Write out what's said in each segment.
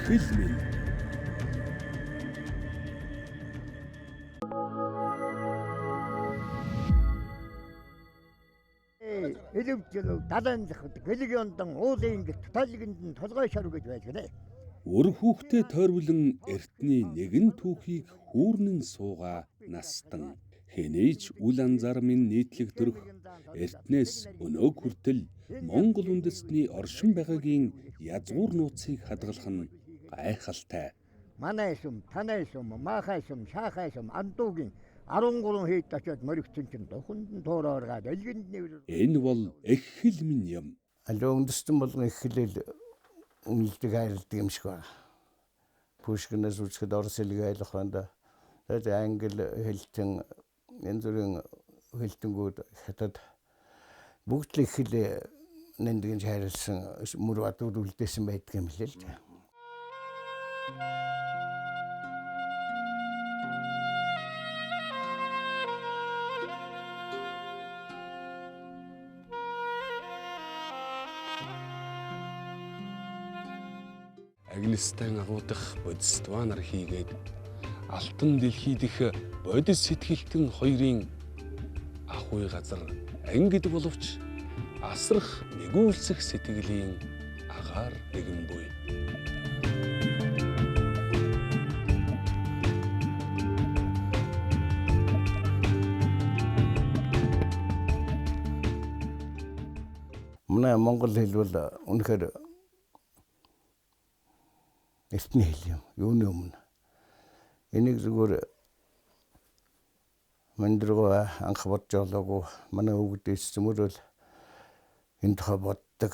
Хэл минь. Элэвжил далайн захад гэлэг юндан уулын гэрт талгинд толгой шарв гэж байлгана. Өр хүүхдээ тойрволон эртний нэгэн түүхийг хүүрнэн суугаа настан хэнийч үл анзаар минь нийтлэг төрөх эртнээс өнөөг хүртэл Монгол үндэстний оршин байгаагийн язгуур нууцыг хадгалах нь гайхалтай. Манай сүм, танай сүм, маахай сүм, шаахай сүм, андуугийн 13 хийд очиод моригдсон чинь духанд нь туурааргаад элгэнд нэвэр. Энэ бол эх хэл минь юм. Аливаа үндэстэн болгон эх хэлээр үнэлдэг хайрладаг юм шиг байна. Пушкинээс үзэхэд орос хэлийг айлах байна да. Тэгээд англи хэлтэн янз бүрийн хэлтэнгүүд хятад бүгд л их хэлээ нэндгэн хайрлсан мөр бадууд үлдээсэн байдаг юм лээ л дээ. Агнистан агуудах бодистваа нар хийгээд алтан дэлхий дэх бодис сэтгэлтэн хоёрын ахуй газар ангид боловч асрах нэгүүлсэх сэтгэлийн агаар нэгэн буй. Манай монгол хэл бол үнэхээр эртний хэл юм. Юуны өмнө. Энийг зүгээр мандруу анх бодж олоогүй манай өвгдээс зөмөрөл энэ тухай боддог,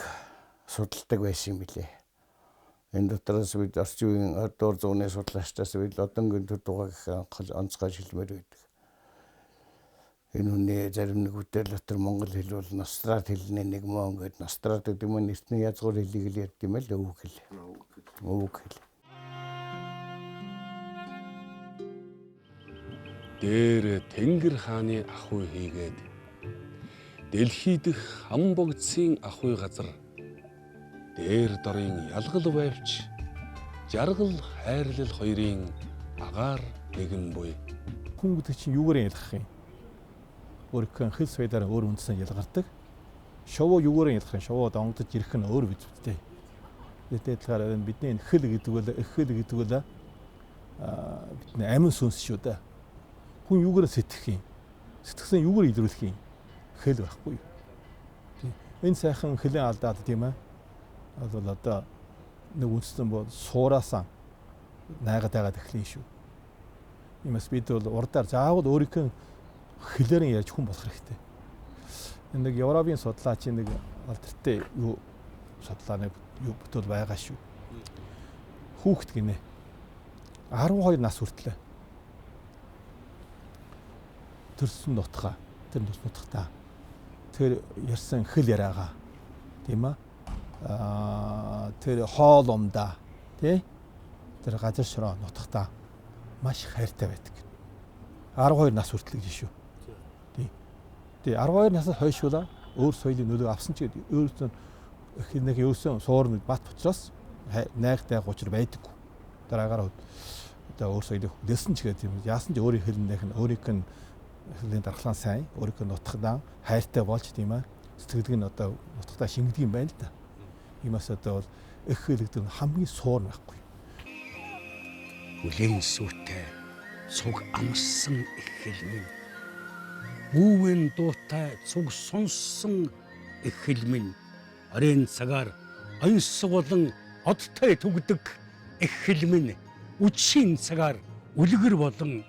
судалдаг байсан юм билээ. Энэ дотроос бид орчин үеийн 20 дугаар зууны судлаачдаас бид одонгийн төр дугаа гэх анх онцгой шилмээр байдаг. Энэ хүний зарим нэг бүтээл дотор монгол хэл бол Нострат хэлний нэг мөн ингээд Нострат гэдэг нь эртний язгуур хэлийг л ярьд юм л өвөг хэл. Өвөг хэл. Дээр Тэнгэр хааны ахуй хийгээд дэлхий дэх хан богдсын ахуй газар дээр дорын ялгал байвч жаргал хайрлал хоёрын агаар нэгэн буй. Хүн гэдэг чинь юугаар ялгах юм? Өөрийнхөө хэл соёлоор өөр үндсэн ялгардаг. Шувуу юугаар ялгах юм? Шувуу донгодож ирэх нь өөр биз дээ. Тэгээд талаар бидний энэ хэл гэдэг бол эх хэл гэдэг бол бидний амин сүнс шүү дээ. Хүн юугаар сэтгэх юм? Сэтгэсэн юугаар илрүүлэх юм? Хэл байхгүй. Энэ сайхан хэлэн алдаад тийм ээ. Бол одоо нэг үндсэн бол суураасан найгаад байгаад эхлэн шүү. Иймээс бид бол урдаар заавал өөрийнхөө хэлээр нь ярьж хүн болох хэрэгтэй. Энэ нэг Европын судлаачийн нэг алдартай юу судлааны юу бүтээл байгаа шүү. Хүүхэд гинэ. 12 нас хүртлээ. Төрсөн нутгаа, тэр нутгатаа тэр ярьсан хэл яриагаа тийм ээ. Тэр хоол умдаа тий тэр газар шороо нутгатаа маш хайртай байдаг. 12 нас хүртэл гэж шүү. Тий. Тий 12 наснаас хойшуула өөр соёлын нөлөө авсан ч гэдэг өөрөөсөө нэг ерөөсөн суурн бат учраас найгтай учир байдаггүй. Дараагаар одоо өөр соёлыг хүлээсэн ч гэдэг юм. Яасан ч өөрийн хэлнийх нь өөрийнх нь хэлийн дархлаан сайн, өөрийнх нь нутгадан хайртай болж тийм ээ. Сэтгэлг нь одоо нутгатаа шингэдэг юм байна л да. Иймээс одоо бол эх хэл гэдэг нь хамгийн суурн байхгүй. Хүлээн сүйтэй цуг амссан эх хэл минь. Бүүвэн дуутай цуг сонссон эх хэл минь. Оройн цагаар оньсог болон одтой түгдэг эх хэл минь. Үдшийн цагаар үлгэр болон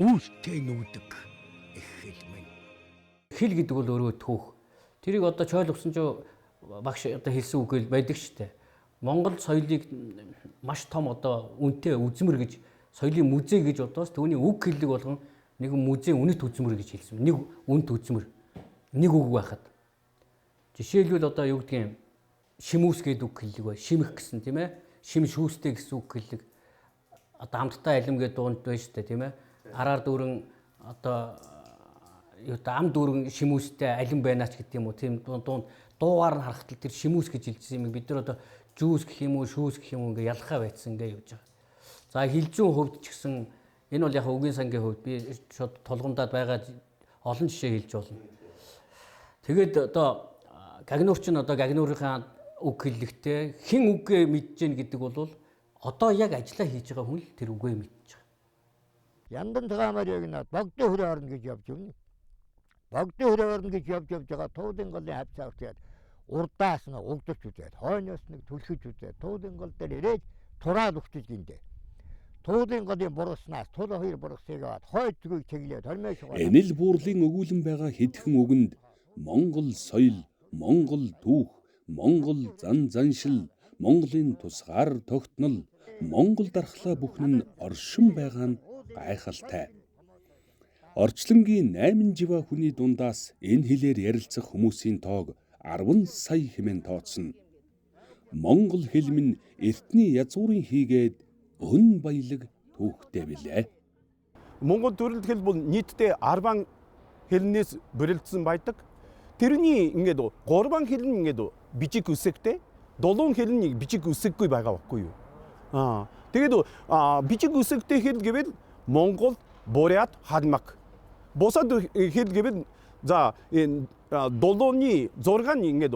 үйлтэй нүүдэг эх хэл минь. Хэл гэдэг бол өөрөө түүх. Тэрийг одоо чойлгосон ч багш одоо хэлсэн үг л байдаг шүү дээ. Монгол соёлыг маш том одоо үнэтэй үзмэр гэж соёлын музей гэж бодоос түүний үг хэллэг болгон нэг музей үнэт үзмэр гэж хэлсэн. Нэг үнэт үзмэр. Нэг үг байхад. Жишээлбэл одоо юу гэдгийг шимүүс гэдэг үг хэллэг бай. Шимэх гэсэн тийм ээ. Шим шүүстэй гэсэн үг хэллэг. Одоо амттай алим гэдэг дуунд байна шүү дээ тийм ээ. Араар дүүрэн одоо юу та ам дүүрэн шимүүстэй алим байна ч гэдэг юм уу. Тийм дуунд дуугаар нь харахад тэр шимүүс гэж хэлжсэн юм бид нар одоо Жүүс гэх юм уу, шүүс гэх юм уу ингээ ялхаа байцсан ингээ явж байгаа. За хилзүүн хувьд ч гэсэн энэ бол яг үгийн сангийн хувьд би шууд тулгамдаад байгаа олон жишээ хэлж болно. Тэгээд одоо гагнуур чинь одоо гагнуурынхаа үг хэллэгтэй хэн үгээ мэдж гэн гэдэг бол одоо яг ажиллаа хийж байгаа хүн л тэр үгээ мэдж байгаа. Яндан цагаамаар яг богдын хөрөө орно гэж явж өгнө. Богдын хөрөө орно гэж явж явж байгаа туудын голын хавцаа хүртээд урдаас нь угдаж үзээд, хойноос нэг түлхэж үзээд, туудын гол дээр ирээд тураад өгчөж гиндэ. Туудын голын бургаснаас тул хоёр бургасыг аваад хойд зүгийг чиглээд хормой шугаа. Энэл буурлын өгүүлэн байгаа хэдхэн үгэнд Монгол соёл, Монгол түүх, Монгол зан заншил, Монголын тусгаар тогтнол, Монгол дархлаа бүхэн нь оршин байгаа нь гайхалтай. Орчлонгийн 8 жива хүний дундаас энэ хэлээр ярилцах хүмүүсийн тоог 10 сая хэмээн тооцно. Монгол хэл минь эртний язгуурын хийгээд өн баялаг түүхтэй билээ. Монгол төрөлд хэл бол нийтдээ 10 хэлнээс бүрэлдсэн байдаг. Тэрний ингээд 3 хэл нь ингээд бичиг үсэгтэй, 7 хэл нь бичиг үсэггүй байгаа байхгүй юу? Тэгээд бичиг үсэгтэй хэл гэвэл Монгол, Бурят, Халмак. Бусад хэл гэвэл за энэ 7-ны 6 нь ингээд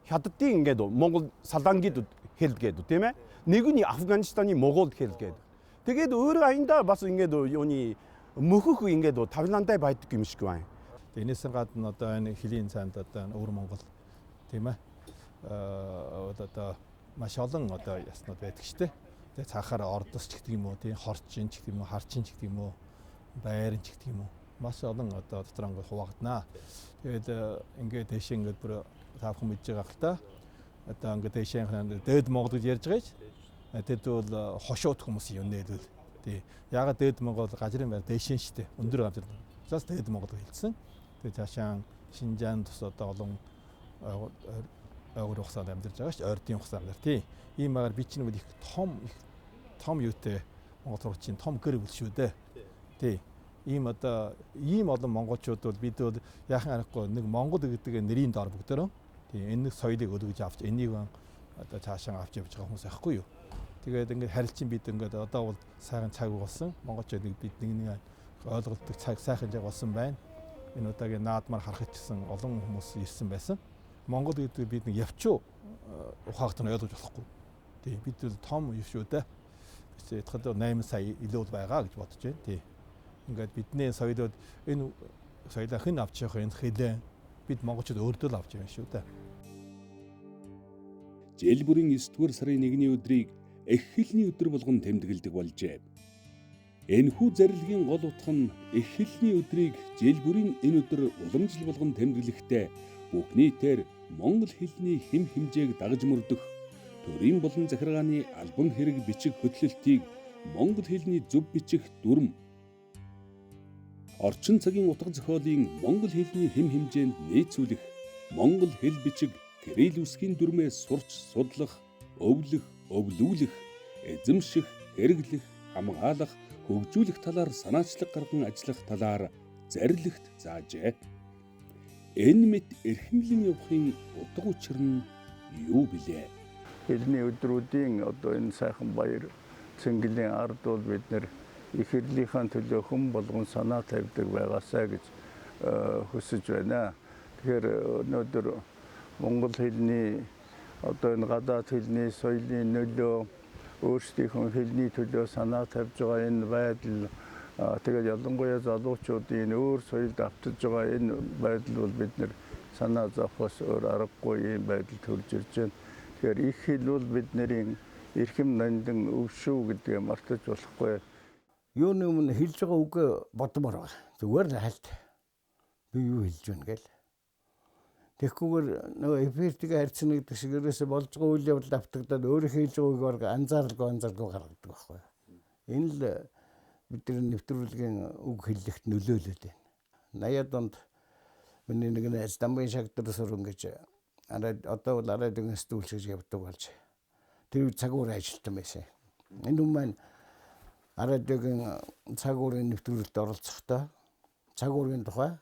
хятадын ингээд Монгол салангид хэл гэдэг тийм ээ. Нэг нь Афганистаны монгол хэл гэдэг. Тэгээд өөр аяндаа бас ингээд юуны мөхөх ингээд Таиландтай байдаг юм шиг байна. Энээс гадна одоо энэ хөлийн цаанд одоо өвөр Монгол тийм ээ. Одоо маш олон одоо яснууд байдаг шүү дээ. Тэгээ цаахаар ордос ч гэдэг юм уу, тийм хорчин ч гэдэг юм уу, харчин ч гэдэг юм уу, байран ч гэдэг юм уу. Маш олон одоо дотор ингээд хуваагдана. Тэгээд ингээд дэшээ ингээд бүр та бүхэн мэдж байгаа хэл та. Одоо ингээд дэшээ дээд Монгол гэж ярьж байгаа ч. Тэд бол хошууд хүмүүс юм нээлвэл. Тий. Ягаад дээд Монгол газрын байр дэшээ шүү дээ. Өндөр газар. Зас дээд Монгол хэлсэн. Тэгээд цаашаа Шинжаан тус одоо олон ойгор хугацаанд амьдарч байгаа шүү дээ. Ойрдын хугацаанд амьдар тий. Ийм магаар би чинь их том юутэй Монгол сургуулийн том гэр бүл шүү дээ. Тий. Ийм одоо ийм олон монголчууд бол бид бол яахан аргагүй нэг Монгол гэдэг нэрийн доор бүгдээрөө тий энэ нэг соёлыг өлгөж авч энийг одоо цаашаа авч явж байгаа хүмүүс байхгүй юу. Тэгээд ингээд харилцан бид ингээд одоо бол сайхан цаг болсон. Монголчууд нэг бид нэг нэг ойлголтдог цаг сайхан цаг болсон байна. Энэ удаагийн наадмаар харахад ч гэсэн олон хүмүүс ирсэн байсан. Монгол гэдэг бид нэг явчуу ухаагт нь ойлгож болохгүй. Тий бид бол том юм шүү дээ. Тэгэхэд 8 сая илүү байгаа гэж бодож байна. Тий. Ингээд бидний соёлууд энэ соёлоо хэн авч явах энэ хэлээ бид монголчууд өөртөө л авч явна шүү дээ. Жил бүрийн 9-р сарын 1-ний өдрийг эх хэлний өдөр болгон тэмдэглэдэг болжээ. Энэхүү зарилгын гол утга нь эх хэлний өдрийг жил бүрийн энэ өдөр уламжлал болгон тэмдэглэхдээ бүх нийтээр монгол хэлний хэм хэмжээг дагаж мөрдөх, төрийн болон захиргааны албан хэрэг бичих хөтлөлтийг монгол хэлний зөв бичих дүрм, орчин цагийн утга зохиолын монгол хэлний хэм хэмжээнд нийцүүлэх, монгол хэл бичиг кирилл үсгийн дүрмээ сурч судлах, өвлөх, өвлүүлэх, эзэмших, хэрэглэх, хамгаалах, хөгжүүлэх талаар санаачлаг гарган ажиллах талаар зарилэгт заажээ. Энэ мэт эрхэмлэн явахын утга учир нь юу билээ? Хэлний өдрүүдийн одоо энэ сайхан баяр цэнгэлийн ард бол бид нэр их хэрлийнхаа төлөө хүн болгон санаа тавьдаг байгаасай гэж хүсэж байна. Тэгэхээр өнөөдөр монгол хэлний одоо энэ гадаад хэлний соёлын нөлөө өөрсдийнхөө хэлний төлөө санаа тавьж байгаа энэ байдал тэгээд ялангуяа залуучуудын өөр соёлд автаж байгаа энэ байдал бол бид нэр санаа зовхоос өөр аргагүй ийм байдал төрж ирж байна. Тэгэхээр их хэл бол бидний эрхэм нандин өвшүү гэдгээ мартаж болохгүй. Юуны өмнө хэлж байгаа үгээ бодмоор байгаа. Зүгээр л хальт. Би юу хэлж байна гэл. Тэгэхгүйгээр нөгөө эфиртэйгээ харьцна гэдэг шиг ерөөсөө болж байгаа үйл явдал автагдаад өөрөө хэлж байгаа үгийг бараг анзааралгүй гаргадаг байхгүй. Энэ л бидний нэвтрүүлгийн үг хэллэгт нөлөөлөд байна. 80-ад онд миний нэг найз Дамбын шагдар сүрэн гэж одоо бол арай нэгэн сэтгүүлч гэж явдаг болж тэр үед цагуур ажилтан байсан. Энэ хүн маань радиогийн цагуурын нэвтрүүлэлд оролцохдоо цагуурын тухай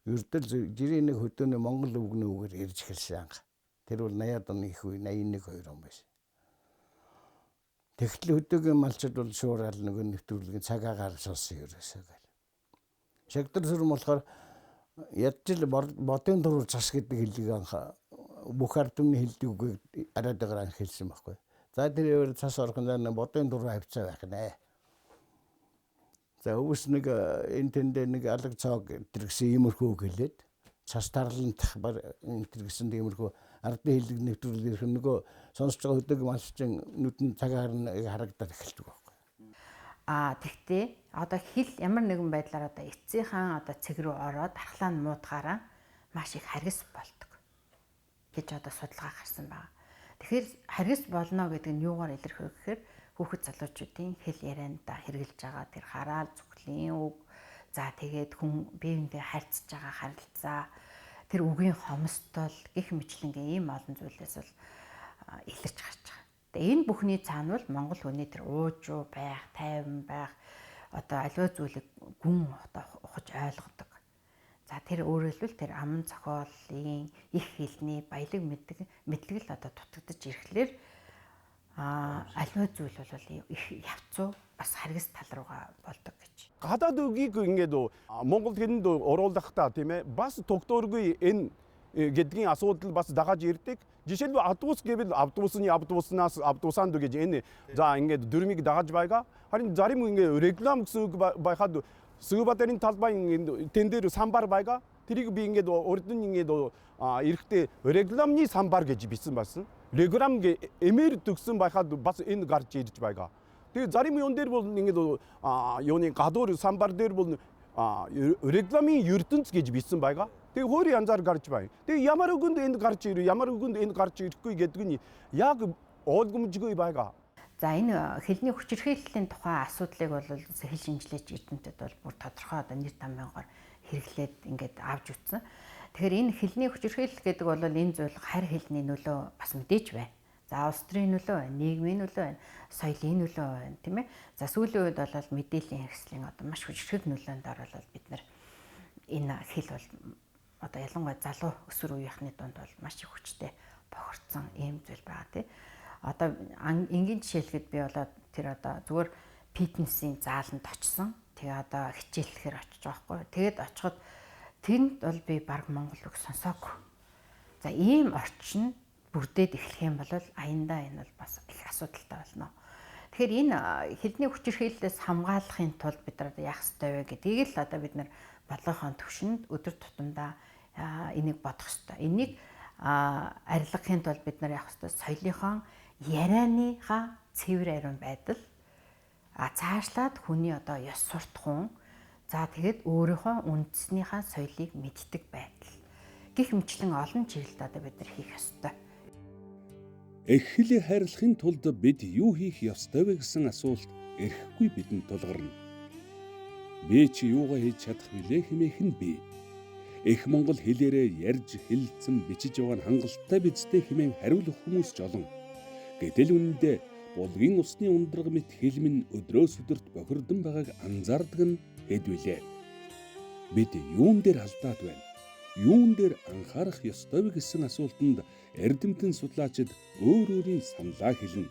ердөл жирийн нэг хөдөөний монгол үгний үгээр ярьж эхэлсэн анх. Тэр бол 80-аад оны их үе 81 2 он байсан. Тэгтэл хөдөөгийн малчид бол шуурал нөгөө нэвтрүүлгийн цаг агаар сонссон ерөөсөө гэл. Шагдар сүрэн болохоор ядч л бодын туруу цас гэдэг хэллийг анх бүх ард түмний хэлдэг үгийг арай дагаар анх хэлсэн байхгүй. За тэр цас орох нь бодын туруу хавцаа байх нэ. За өвс нэг энэ тэндээ нэг алаг цоог энэ гэсэн иймэрхүү үг хэлээд цас тарлантах энэ гэсэн тиймэрхүү ардын хэллэг нэвтрүүлэг ирэх нөгөө сонсож байгаа хөдөг малчин нүдэн цагаар нь харагдаад эхэлдэг байхгүй. Аа тэгтээ одоо хэл ямар нэгэн байдлаар одоо эцсийнхаа одоо цэг рүү ороод архлаа нь муудгаараа маш их харгас болдог гэж одоо судалгаа гарсан байна. Тэгэхээр харгас болно гэдэг нь юугаар илэрх вэ гэхээр хүүхэд залуучуудын хэл ярианда хэрэгжилж байгаа тэр хараал зүхлийн үг, за тэгээд хүн биеиндээ харьцаж байгаа харилцаа, тэр үгийн хомсдол гих мэтлэнгийн ийм олон зүйлээс бол илэрч гарч байгаа. Тэгээ энэ бүхний цаана бол монгол хүний тэр уужуу байх, тайван байх, одоо аливаа зүйлийг гүн одоо ухаж ойлгодог. За тэр өөрөөр хэлбэл тэр аман зохиолын их хэлний баялаг мэдлэг л одоо дутагдаж ирэхлээр аливаа зүйл бол их явцуу бас харгас тал руугаа болдог гэж. Гадаад үгийг ингээд монгол хэлэнд оруулахдаа тийм ээ бас тогтооргүй энэ гэдгийн асуудал бас дагаж ирдэг. Жишээлбэл автобус гэвэл автобусны автобуснаас автобусанд гэж энэ за ингээд дүрмийг дагаж байгаа. Харин зарим ингээд реклам гэсэн үг байхад Сүхбаатарын талбай тэн дээр самбар байгаа. Тэрийг би ингээд урд нь ингээд эрэхтэй рекламны самбар гэж бичсэн байсан. Реклам эмээр төгсөн байхад бас энэ гарч ирж байгаа. Тэгээ зарим юм дээр бол ингээд юуны гадуур самбар дээр бол рекламын ертөнц гэж бичсэн байгаа. Тэгээ өөр янзаар гарч байна. Тэгээ ямар үгэнд энд гарч ирв, ямар үгэнд энд гарч ирэхгүй гэдэг нь яг ойлгомжгүй байгаа. За энэ хэлний хүчирхийллийн тухай асуудлыг бол хэл шинжилгээч эрдэмтэд бол бүр тодорхой одоо нэр тамбайгаар хэрэглээд ингээд авч үтсэн. Тэгэхээр энэ хэлний хүчирхийлэл гэдэг бол энэ зүйл харь хэлний нөлөө бас мэдээж байна. За улс төрийн нөлөө байна, нийгмийн нөлөө байна, соёлын нөлөө байна, тийм ээ. За сүүлийн үед бол мэдээллийн хэрэгслийн одоо маш хүчирхэг нөлөөнд оролол бид нар энэ хэл бол одоо ялангуяа залуу өсвөр үеийнхний дунд бол маш их хүчтэй бохирдсон ийм зүйл байгаа тийм. Одоо энгийн жишээлхэд би болоод тэр одоо зүгээр фитнесийн зааланд очсон. Тэгээ одоо хичээллэхээр очиж байгаа байхгүй. Тэгээд очиход тэнд бол би баг монгол үг сонсоогүй. За ийм орчин бүрдээд эхлэх юм бол аяндаа энэ бол бас их асуудалтай болно. Тэгэхээр энэ хэлний хүчирхийллээс хамгаалахын тулд бид нар одоо яах ёстой вэ гэдгийг л одоо бид нар бодлогын төвшөнд өдөр тутамдаа энийг бодох ёстой. Энийг арилгахын тулд бид нар яах ёстой? Соёлынхоо ярианыхаа цэвэр ариун байдал, цаашлаад хүний одоо ёс суртахуун, за тэгээд өөрийнхөө үндэснийхаа соёлыг мэддэг байдал гих мэтлэн олон чиглэлд одоо бид нар хийх ёстой. Эх хэлийг хайрлахын тулд бид юу хийх ёстой вэ гэсэн асуулт эрхгүй бидэнд тулгарна. Би чи юугаа хийж чадах вүлээ хэмээх нь би. Эх монгол хэлээрээ ярьж, хэлэлцэн, бичиж байгаа нь хангалттай бидтэй хэмээн хариулах хүмүүс ч олон. Гэтэл үнэндээ булгийн усны ундраг мэт хэл минь өдрөөс өдөрт бохирдон байгааг анзаардаг нь хэд вүлээ. Бид юун дээр алдаад байна? Юун дээр анхаарах ёстой вэ гэсэн асуултанд эрдэмтэн судлаачид өөр өөрийн саналаа хэлнэ.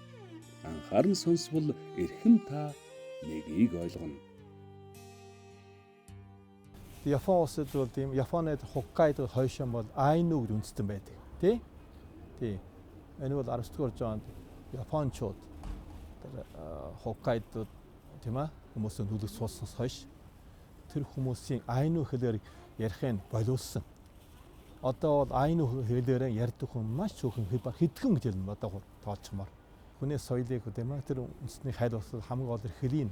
Анхааран сонсвол эрхэм та нэгийг ойлгоно. Япон улсад бол тийм Японд Хоккайдо хойшон бол Айну гэж үндэстэн байдаг. Тий? Тий. Энэ бол 19 дугаар зуунд Япончууд тэр Хоккайдод тийм ээ хүмүүсийн нүлэг сууснаас хойш тэр хүмүүсийн Айну хэлээр ярихыг болиулсан. Одоо бол Айну хэлээр ярьдаг хүн маш цөөхөн хэдхэн гэж хэлнэ одоо тоолчмоор. Хүний соёлыг тийм ээ тэр үндэсний хайл бас хамгийн гол хэлийг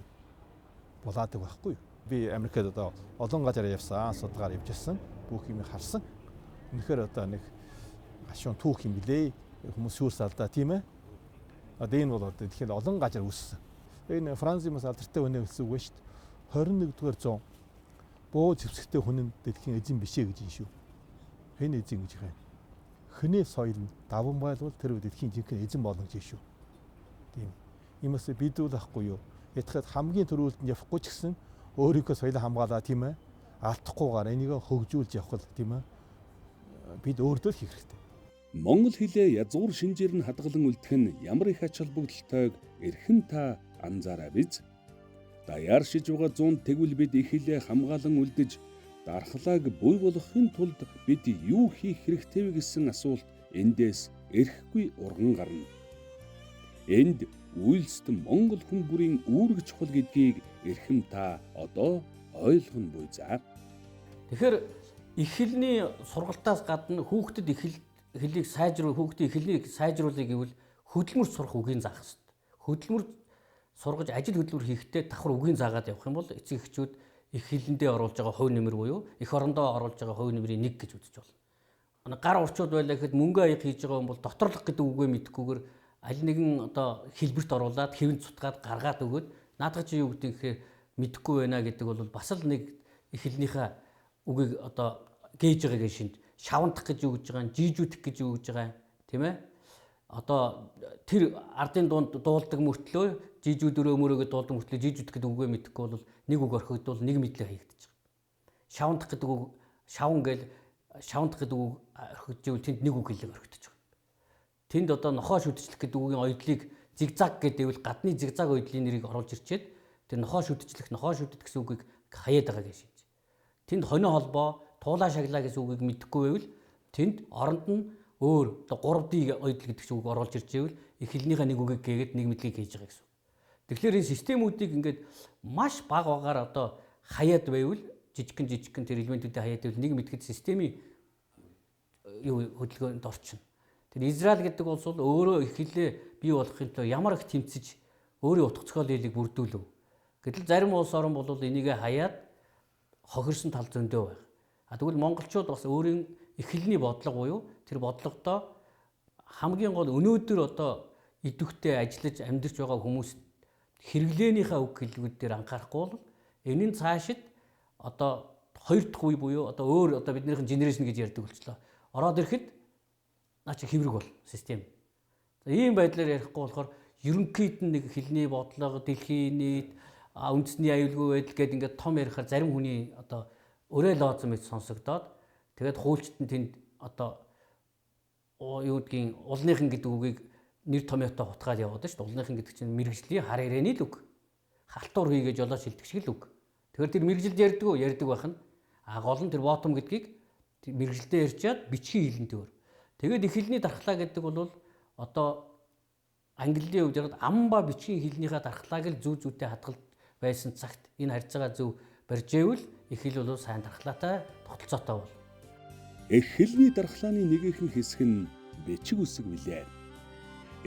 булаадаг байхгүй юу? Би Америкт одоо олон газар явсан, судалгаар явж ирсэн, бүх юм харсан. Үнэхээр одоо нэг гашуун түүх юм билээ. Хүмүүс шүүрс алдаа тийм ээ. Одоо энэ бол одоо тэгэхээр олон газар үүссэн. Энэ Францын бас алдартай хүнээ хэлсэн үг шүү дээ. 21-р зуун буу зэвсэгтэй хүн нь дэлхийн эзэн биш ээ гэж юм шүү. Хэн эзэн гэж юм. Хөнээ соёл нь даван байлвал тэр дэлхийн жинхэнэ эзэн болно гэж шүү. Тийм. Иймээс бид үл ахгүй юу. Ятгахад хамгийн түрүүлд нь явахгүй ч гэсэн өөрийнхөө соёлоо хамгаалаа тийм ээ. Алдахгүйгээр энийг хөгжүүлж явах л тийм ээ. Бид өөртөө л хийх хэрэгтэй. Монгол хэлээ язгуур шинжээр нь хадгалан үлдэх нь ямар их ач холбогдолтойг эрхэм та анзаараа биз. Даяар шиж байгаа зуунд тэгвэл бид их хэлээ хамгаалан үлдэж дархлааг буй болгохын тулд бид юу хийх хэрэгтэй вэ гэсэн асуулт эндээс эрхгүй урган гарна. Энд үйлсд монгол хүн бүрийн үүрэг чухал гэдгийг эрхэм та одоо ойлгоно буй за. Тэгэхээр их хэлний сургалтаас гадна хүүхдэд их хэлийг сайжруулах, хүүхдийн их хэлнийг сайжруулъя гэвэл хөдөлмөр сурах үгийг заах хэрэгтэй. Хөдөлмөр сургаж ажил хөдөлмөр хийхдээ давхар үгийг заагаад явах юм бол эцэг эхчүүд их хэлэндээ оруулж байгаа хувь нэмэр буюу эх орондоо оруулж байгаа хувь нэмрийн нэг гэж үзэж болно. Гар урчууд байлаа гэхэд мөнгө аяг хийж байгаа юм бол доторлох гэдэг үгээ мэдэхгүйгээр аль нэгэн одоо хэлбэрт оруулаад хэвэн цутгаад гаргаад өгөөд наадах чи юу гэдэг гэхээр мэдэхгүй байна гэдэг бол бас л нэг их хэлнийхээ үгийг одоо гээж байгаагийн шинж шавнтах гэж юу гэж байгаа юм, жижүүдэх гэж юу гэж байгаа юм, тийм ээ? Одоо тэр ардын дунд дуулдаг мөртлөө жижүүд өрөө мөрөөгөө дуулдаг мөртлөө жижүүдэх гэдэг үгээ мэдэхгүй бол нэг үг орхигдвол нэг мэдлэг хаягдчих. Шавнтах гэдэг үг шавн гээл шавнтах гэдэг үг орхигдож ивэл тэнд нэг үг хэлэг орхигдож байгаа. Тэнд одоо нохоо шүтжлэх гэдэг үгийн ойдлыг зигзаг гэдэг гадны зигзаг ойдлын нэрийг оруулж ирчээд тэр нохоо шүтжлэх, нохоо шүтдэг гэсэн үгийг хаяад байгаа гэж шинж. Тэнд хонио холбоо, туулаа шаглаа гэсэн үгийг мэдэхгүй байвал тэнд оронд нь өөр одоо 3D ойдол гэдэг чинь үг оруулж ирж ивэл их хэлнийхээ нэг үгийг гээгээд нэг мэдлэгийг хийж байгаа гэсэн. Тэгэхээр энэ системүүдийг ингээд маш бага багаар одоо хаяад байвал жижигхэн тэр элементүүдээ хаяад байвал нэг мэдгэд системийн юу хөдөлгөөнд орчихно. Тэр Израиль гэдэг улс бол өөрөө их хэлээ бий болохын төлөө ямар их тэмцэж өөрийн утга зохиол хэлийг бүрдүүлв. Гэтэл зарим улс орон бол энийгээ хаяад хохирсон тал зөндөө байна. А тэгвэл монголчууд бас өөрийн их хэлний бодлого буюу тэр бодлогодоо хамгийн гол өнөөдөр одоо идэвхтэй ажиллаж амьдарч байгаа хүмүүс хэрэглээнийхээ үг хэллэгүүд дээр анхаарахгүй бол энэ нь цаашид одоо хоёр дахь үе буюу одоо өөр одоо биднийхэн генерашн гэж ярьдаг болчлоо. Ороод ирэхэд наа чи хэврэг бол систем. За ийм байдлаар ярихгүй болохоор ерөнхийд нь нэг хэлний бодлого, дэлхийн нийт, үндэсний аюулгүй байдал гэдэг ингээд том ярихаар зарим хүний одоо өрөө лооцсон мэт сонсогдоод тэгээд хуульчт нь тэнд одоо юу гэдгийг улныхан гэдэг үгийг нэр томьёотой хутгаад яваад шүү дээ. Улныхан гэдэг чинь мэрэгжлийн хар ирээний л үг. Халтуур хийгээ жолоо шилдэг шиг л үг. Тэгэхээр тэр мэрэгжилд ярьдаг уу? Ярьдаг байх нь. А гол нь тэр ботом гэдгийг мэрэгжилдээ ярьчаад бичгийн хэлэнтэй өөр. Тэгээд их хэлний дархлаа гэдэг бол одоо английн хувьд яг амба бичгийн хэлнийхээ дархлааг л зүү зүйтэй хадгалж байсан цагт энэ харьцаагаа зөв барьж ивэл их хэл бол сайн дархлаатай тогтолцоотой бол. Их хэлний дархлааны нэгэн хэсэг нь бичиг үсэг билээ.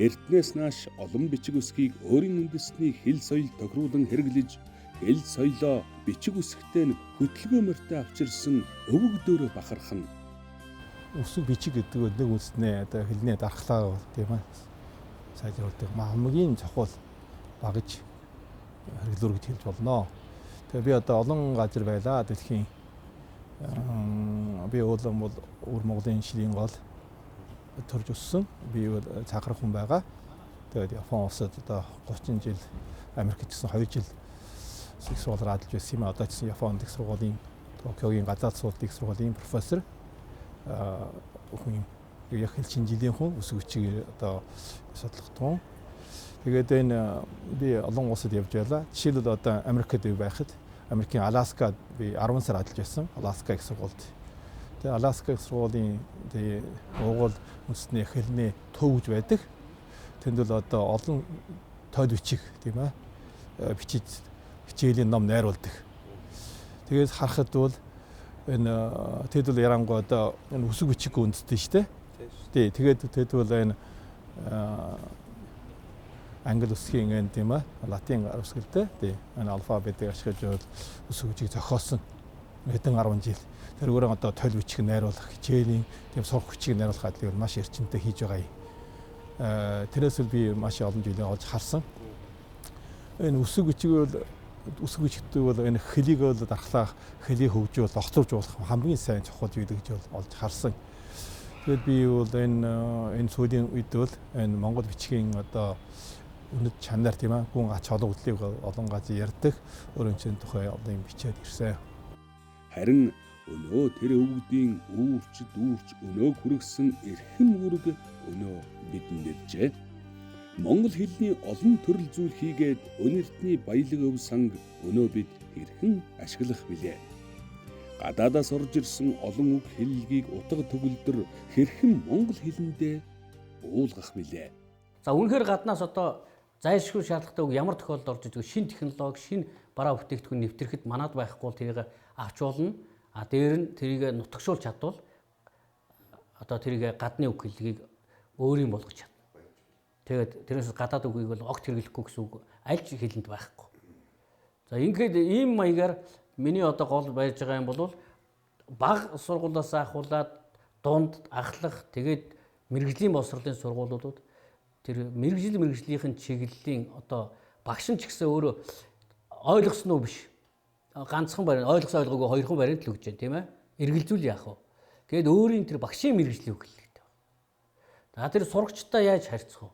Эртнээс нааш олон бичиг үсгийг өөрийн үндэсний хэл соёл тохируулан хэрэглэж хэл соёлоо бичиг үсэгтэй нь хөдөлгөөн морьтой авчирсан өвөг дөөрэ бахархна. Үсэг бичиг гэдэг нь нэг үндэсний одоо хэлний дархлаа бол тийм ээ сайжруулдаг хамгийн чухал багаж хэрэглүүр гэж хэлж болно. Тэгээ би одоо олон газар байлаа дэлхийн би уулан бол өвөр Монголын шилийн гол төрж өссөн. Би бол цахарах хүн байгаа. Тэгээд Япон улсад одоо 30 жил, Америкт гэсэн 2 жил их сургуулиар ажиллаж байсан юм. Одоо ч гэсэн Японд их сургуулийн Токиогийн гадаад сургуулийн их сургуулийн профессор хүн яг хэл шинжилгээний хүн, үсэг бичиг одоо судлах тун. Тэгээд энэ би олон улсад явж байлаа. Жишээлбэл одоо Америкт байхад Америкийн Аласкад би 10 сар ажиллаж байсан. Аласка их сургуульд. Тэгээ Аласка их сургуулийн тэгээ уугуул үндэсний хэлний төв гэж байдаг. Тэнд бол одоо олон тойд бичиг тийм ээ бичиж хичээлийн ном найруулдаг. Тэгээд харахад бол энэ тэд бол ярангуй одоо энэ үсэг бичиг үндэстэй шүү дээ. Тий, тэгээд тэд бол энэ англи үсгийн энэ тийм ээ латин үсгэлтэй. Тий, энэ алфабетыг ашиглаж үсэг бичиг зохиосон хэдэн 10 жил. Тэрүүгээр одоо толь бичиг найруулах, хичээлийн тийм сурах бичиг найруулах ажлыг маш эрчимтэй хийж байгаа юм. Тэрээс л би маш олон жилийн олж харсан. Энэ үсэг бичиг бол үсэг бичигтэй бол энэ хэлийг бол дархлаах, хэлийг хөгжүүл, огцомжуулах хамгийн сайн чухал зүйл гэж бол олж харсан. Тэгээд би бол энэ сүүлийн үед бол энэ монгол бичгийн одоо үнэт чанар тийм ээ гүн ач холбогдлыг олон газар ярьдаг. Өөрийн чинь тухай олон юм бичээд ирсэн. Харин Өнөө тэр өвгдийн үүрч дүүрч өнөөг хүргэсэн эрхэм үүрэг өнөө бидэнд иржээ. Монгол хэлний олон төрөл зүйл хийгээд өн эрдний баялаг өв санг өнөө бид хэрхэн ашиглах билээ? Гадаадаас орж ирсэн олон үг хэллэгийг утга төгөлдөр хэрхэн монгол хэлэндээ буулгах билээ? За үнэхээр гаднаас одоо зайлшгүй шаардлагатай үг ямар тохиолдолд орж ирдэг шинэ технологи, шинэ бараа бүтээгдэхүүн нэвтрэхэд манад байхгүй бол тэрийг авч болно. А дээр нь тэрийг нутагшуулж чадвал одоо тэрийг гадны үг хэллэгийг өөрийн болгож чадна. Тэгээд тэрнээс гадаад үгийг бол огт хэрэглэхгүй гэсэн үг аль ч хэлэнд байхгүй. За ингээд ийм маягаар миний одоо гол байж байгаа юм бол баг сургуулиас ахуулаад дунд ахлах тэгээд мэргэжлийн боловсролын сургуулиудад тэр мэргэжлийн чиглэлийн одоо багш нь ч гэсэн өөрөө ойлгосон уу биш. Ганцхан бариад ойлгосон ойлгоогүй хоёрхан бариад л өгч байна, тийм ээ. Эргэлзүүл яах вэ? Гээд өөрийн тэр багшийн мэргэжлийн үг хэллэгтэй. За тэр сурагчтай яаж харьцах вэ?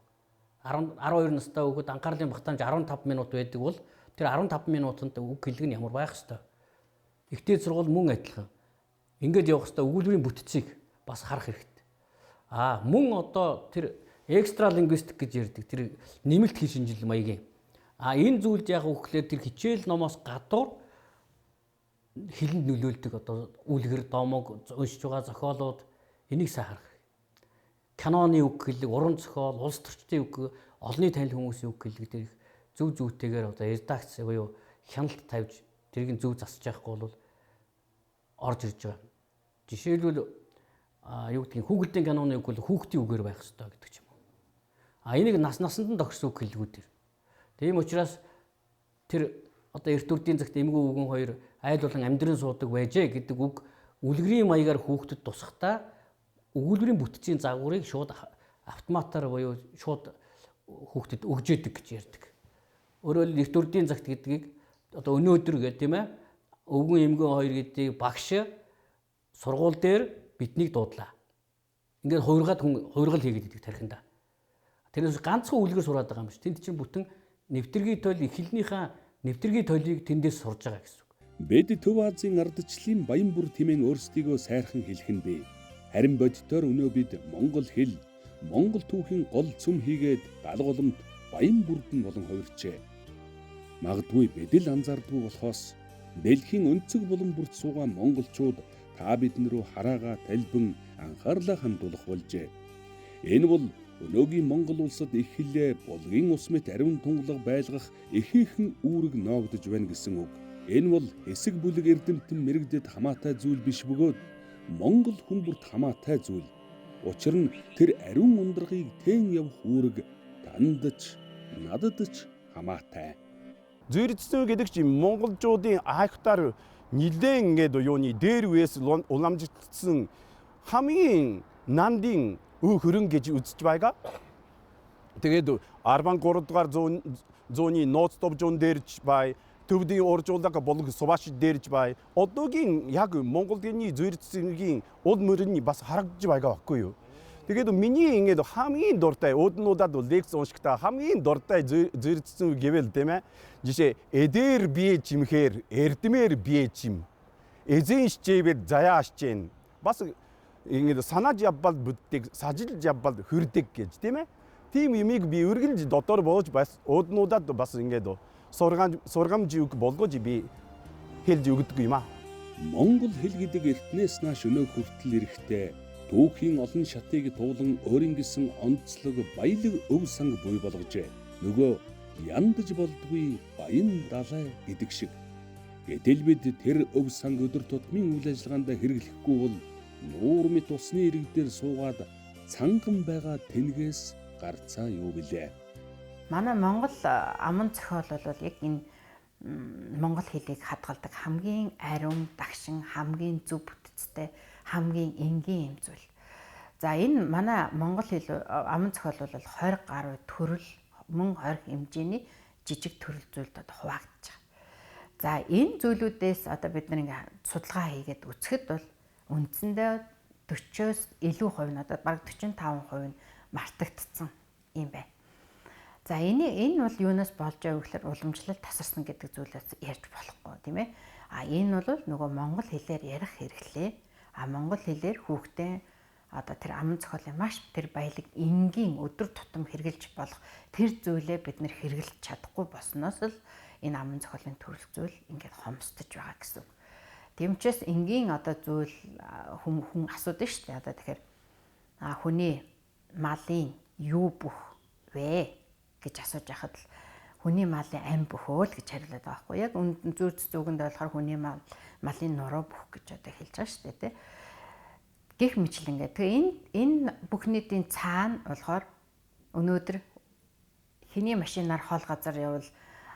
10 12 настай хүүхэд анхаарлын багтаамж 15 минут байдаг бол тэр 15 минутанд үг хэллэг нь ямар байх ёстой? Ихтэй сургууль мөн адилхан. Ингээд явах ёстой өгүүлбэрийн бүтцийг бас харах хэрэгтэй. Аа мөн одоо тэр экстра лингвистик гэж ярьдаг тэр нэмэлт хэл шинжил маягийн. А энэ зүйлд яг үхлээр тэр хичээл номоос гадуур хэлэнд нөлөөлдөг одоо үлгэр домог уншиж байгаа зохиолууд энийг сайн харах. Каноны үг хэллэг, уран зохиол, улс төрчдийн үг, олонний танил хүмүүсийн үг хэллэг дээр их зөв зөвтэйгээр одоо редакц буюу хяналт тавьж тэрийг зөв засаж яахгүй бол орж ирж байгаа. Жишээлбэл юу гэдгийг хүүхдийн каноны үг бол хүүхдийн үгээр байх ёстой гэдэг ч юм уу. А энийг нас насанд нь тохирсон үг хэллэгүүд төр. Тийм учраас тэр одоо эрт үрдийн цагт эмгэн өвгөн хоёр айл болон амьдран суудаг байжээ гэдэг үг үлгэрийн маягаар хүүхдэд тусахдаа өгүүлбэрийн бүтцийн загварыг шууд автоматар буюу шууд хүүхдэд өгж яадаг гэж ярьдаг. Өөрөөр хэлбэл эрт үрдийн цагт гэдгийг одоо өнөөдөр гэх тийм ээ өвгөн эмгэн хоёр гэдгийг багш сургууль дээр биднийг дуудлаа. Ингээд хувиргаад хүн хувиргал хийгээд идэг тархиндаа. Тэрнээс ганцхан үлгэр сураад байгаа юм биш. Тэнд чинь бүтэн нэвтргийн тойл их хэлнийхээ нэвтргийн тойлыг тэндээс сурж байгаа гэсэн үг. Бид Төв Азийн ардчлалын баян бүр тэмээн өөрсдийгөө сайрхан хэлэх нь бий. Харин бодитоор өнөө бид монгол хэл, монгол түүхийн гол цөм хийгээд гал голомт баян бүрдэн болон хувирчээ. Магадгүй бид л анзаардгүй болохоос дэлхийн өнцөг булан бүрт суугаа монголчууд та бидэн рүү хараагаа талбин анхаарлаа хандуулах болжээ. Энэ бол өнөөгийн Монгол улсад их хэлээ булгийн ус мэт ариун тунгалаг байлгах ихээхэн үүрэг ноогдож байна гэсэн үг. Энэ бол хэсэг бүлэг эрдэмтэн мэрэгдэд хамаатай зүйл биш бөгөөд Монгол хүн бүрт хамаатай зүйл. Учир нь тэр ариун ундрагыг тэн явах үүрэг танд ч надад ч хамаатай. Зэрэгцэн гэдэг чинь монголчуудын айхтар нэлээд ингээд юуны дээр үеэс уламжлагдсан хамгийн нандин өв хөрөн гэж үзэж байгаа. Тэгээд 13 дугаар зууны нууц товжон дээрч бай, төвдийн уржуулга болон суваш дээрч бай. Одоогийн яг Монголын зэрэгцэнгийн уд мөрний бас харагдж байгаа байхгүй юу? Тэгээд миний ингээд хамгийн дуртай үүднуудад лекц уншихдаа хамгийн дуртай зэрэгцэн гэвэл тийм ээ. Жишээ эдээр бие чимхээр эрдмээр бие чим. Эзэн шчээвэл заяа шчээн. Бас ингээд санааж явбал бүтдэг, сажилж явбал хүрдэг гэж тийм ээ. Тийм юмыг би үргэлж дотор боож бас үүднуудад бас ингээд сургамж үг болгож би хэлж өгдөг юм аа. Монгол хэл гэдэг эртнээс нааш өнөө хүртэл эрэхтэй түүхийн олон шатыг туулан өөрийн гэсэн онцлог баялаг өв санг буй болгожээ. Нөгөө яндаж болдгүй баян далай гэдэг шиг. Гэтэл бид тэр өв санг өдөр тутмын үйл ажиллагаанд хэрэглэхгүй бол нуур мэт усны ирэг дээр суугаад цанган байгаа тэнгээс гарцаа юу билээ. Манай Монгол аман зохиол бол яг энэ монгол хэлийг хадгалдаг хамгийн ариун, дагшин, хамгийн зөв бүтцтэй, хамгийн энгийн юм зүйл. За энэ манай монгол хэл аман зохиол бол 20 гаруй төрөл мөн 20 хэмжээний жижиг төрөл зүйлд одоо хуваагдаж байгаа. За энэ зүйлүүдээс одоо бид нар ингээ судалгаа хийгээд үзэхэд бол үндсэндээ 40-оос илүү хувь нь одоо бараг 45% нь мартагдсан юм байна. За энэ бол юунаас болж байгааг гэхээр уламжлал тасарсан гэдэг зүйлээс ярьж болохгүй тийм ээ. А энэ бол нөгөө монгол хэлээр ярих хэрэглээ. А монгол хэлээр хүүхдээ одоо тэр аман зохиолын маш тэр баялаг энгийн өдөр тутам хэрэгжилж болох тэр зүйлээ бид нэр хэрэглэж чадахгүй болсноос л энэ аман зохиолын төрөл зүйл ингээд хомсдож байгаа гэсэн үг. Тийм учраас энгийн одоо зүйл хүн асуудаг шүү дээ. Одоо тэгэхээр хүний малын юу бүх вэ гэж асууж яхад л хүний малын ам бөхөө л гэж хариулаад байгаа байхгүй. Яг зүйц зүгэнд болохоор хүний малын нуруу бөх гэж одоо хэлж байгаа шүү дээ, тэ. Гэх мэтлэнгээ. Тэгээ энэ бүхнийдийн цаана болохоор өнөөдөр хэний машинаар хол газар явбал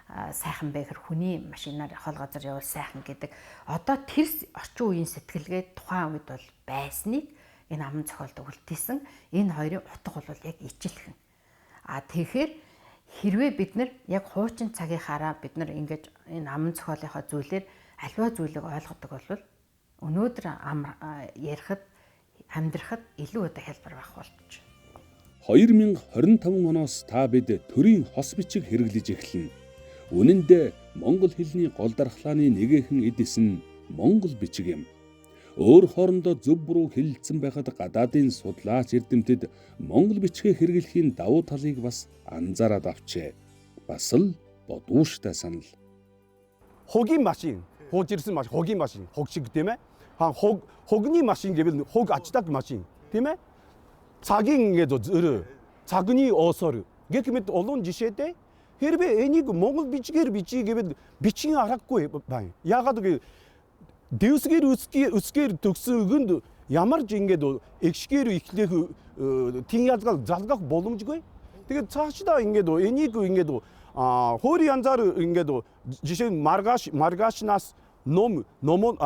сайхан бэ гэхэр хүний машинаар хол газар явбал сайхан гэдэг. Одоо тэр орчин үеийн сэтгэлгээ тухайн үед бол байсныг энэ аман зохиолд үлдээсэн. Энэ хоёрын утга бол яг ижилхэн. А тэгэхээр хэрвээ бид нар яг хуучин цагийнхаараа бид нар ингэж энэ аман зохиолынхаа зүйлээр альва зүйлийг ойлгодог бол өнөөдөр ярихад амьдрахад илүү одоо хялбар байх болчих. 2025 оноос та бид төрийн хос бичиг хэрэглэж эхэлнэ. Үнэн дээр монгол хэлний гол дархлааны нэгэхэн эд эс нь монгол бичиг юм. Өөр хоорондоо зөв буруу хэлэлцэн байхад гадаадын судлаач эрдэмтэд монгол бичгээ хэрэглэхийн давуу талыг бас анзаараад авчээ. Бас л бодууштай санал. Хогийн машин, хуужирсан машин, хогийн машин, хог шиг тийм ээ. Хогны машин гэвэл хог ачдаг машин тийм ээ. Цагийн ингээд зөрөө, цагны осор гэх мэт олон жишээтэй. Хэрвээ энийг монгол бичгээр бичиж гэвэл бичгийн аргагүй байна. Яагаад гэвэл дэвсгэр үсгээр төгсөн үгэнд ямар ч ингээд эгшгээр эхлэх тэн ялгал залгах боломжгүй. Тэгээд цаашдаа ингээд энийг ингээд хөөрийн янзаар ингээд жишээ нь маргаашнаас ном номон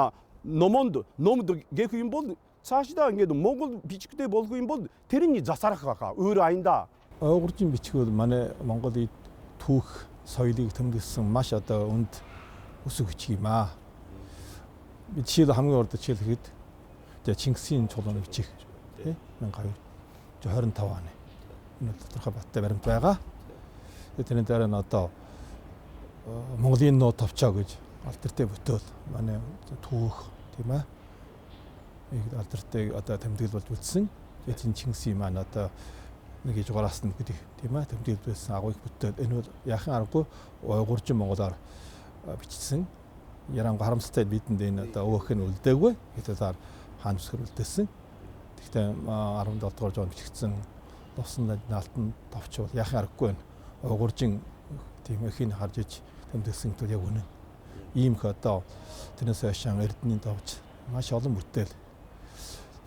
номонд номд гэх юм бол цаашдаа ингээд монгол бичгтэй болох юм бол тэрний засарах байхаа өөр аянда. Ойгуржин бичиг бол манай Монголын түүх соёлыг тэмдэглэсэн маш одоо үнд өсөг бичиг юм аа. Жишээл хамгийн урд жишээлхэд Чингисийн чулууны бичиг тий 1225 оны. Энэ тодорхой баттай баримт байгаа. Тэрний дараа нь одоо Монголын нуу товчоо гэж алдартай бүтээл манай түүх тийм ээ. Алдартай одоо тэмдэглэл болж үлдсэн. Тэгээд Чингисийн маань одоо нэг ижгуураас нь гэдэг тийм ээ тэмдэглэл байсан агуу их бүтээл. Энэ бол яахан аргагүй уйгуржин монголоор бичсэн. Яранг харамсалтай бидэнд энэ одоо өөх нь үлдээгүй. Хэдүүлээр хаан зүсгэр үлдээсэн. Тэгтээ 17 дугаар зуунд бичигдсэн лувсан наалтан товч бол яахан аргагүй байна. Уйгуржин тийм эхийн харж иж тэмдэглэсэн гэдэг яг үнэн. Ийм их одоо тэрнээс хойш Эрдэнийн товч маш олон бүтээл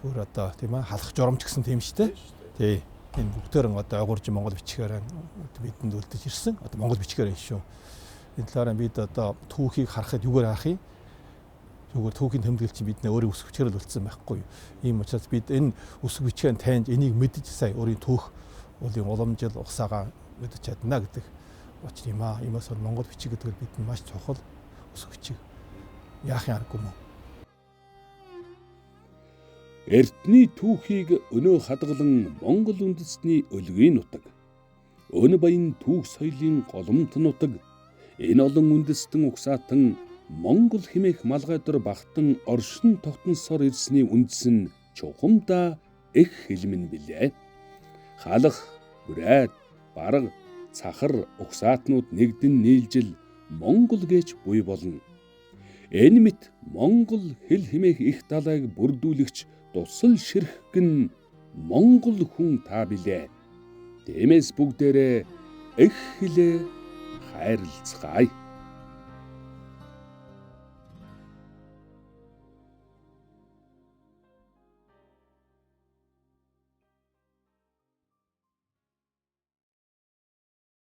бүр одоо тийм ээ халах журамч гэсэн тийм шүү дээ. Тий. Энэ бүгдээр одоо уйгуржин монгол бичгээр бидэнд үлдэж ирсэн. Одоо монгол бичгээр юм шүү. Энэ талаараа бид одоо түүхийг харахад юугаар харах юм? Зүгээр түүхийн тэмдэглэл чинь бидний өөрийн өсөх бичгээр л үлдсэн байхгүй юу? Ийм учраас бид энэ өсөх бичгээр таньж энийг мэдж сая өөрийн түүх уулын уламжил угсаагаа мэдэж чадна гэдэг учир юм аа. Иймээс бол монгол бичиг гэдэг нь бидэнд маш чухал өсөх бичиг. Яахын аргагүй мөн. Эртний түүхийг өнөө хадгалан Монгол үндэстний өлгийн нутаг, Өн баян түүх соёлын голомт нутаг, энэ олон үндэстэн угсаатан Монгол хэмээх малгай дор багтан оршин тогтносоор ирсний үндэс нь чухамдаа эх хэлмэн билээ. Халах, бүрайд, барга, цахар угсаатнууд нэгдэн нийлжил Монгол гэж буй болно. Энэ мэт Монгол хэл хэмээх их далайг бүрдүүлэгч дусал ширхгэн Монгол хүн та билээ. Тиймээс бүгдээрээ эх хэлээ хайрлцгаая.